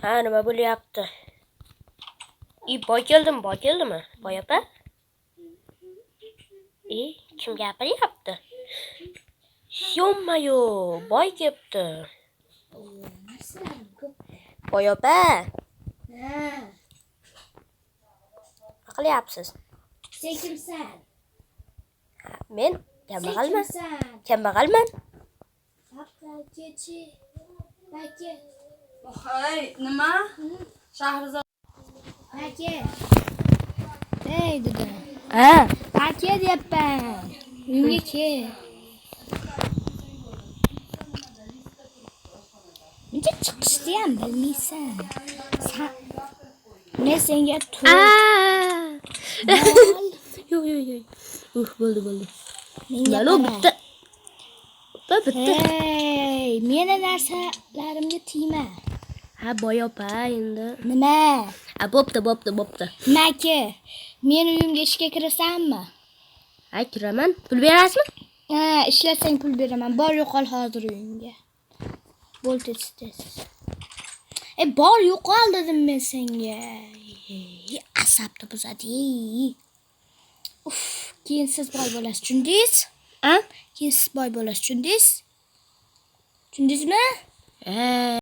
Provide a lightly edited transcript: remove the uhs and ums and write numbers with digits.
Ha, nima bo'lyapti? I, boy keldimi, boy keldimi? Boy opa? I, kim gapiryapti? Yo'mayo, boy kelibdi. Narsalarim ko'p. Boy opa, Ha, nima qilyapsiz? Sen kimsan? Men Sen kambag'alman. kimsan? Kambag'alman. Aka, aka, Hey, nima? Shahrizod. Aka. Ey dedim. Ha, Aka deyapman. Uyimga kel. Buncha chiqishni ham bilmaysan. San men senga to'rt Yo'q, yo'q, yo'q. Bo'ldi, bo'ldi. Menga Mana qara. bitta. Opa, bitta. Hey, meni narsalarimga tegma. Ha, boy opa endi. Nima? Ha, bo'pti, bo'pti, bo'pti. Nima aka? Meni uyimga ishga kirasanmi? Ha, kiraman. Pul berasizmi? Ha, ishlasang pul beraman. Bor yo'qol hozir uyimga. Bo'l tez tez. E bor yo'qol dedim men senga. Ey, asabni buzadi. Ey. Uf, keyin siz boy bo'lasiz, tushundingiz? A? Keyin siz boy bo'lasiz, tushundingiz? Tushundingizmi? Ha.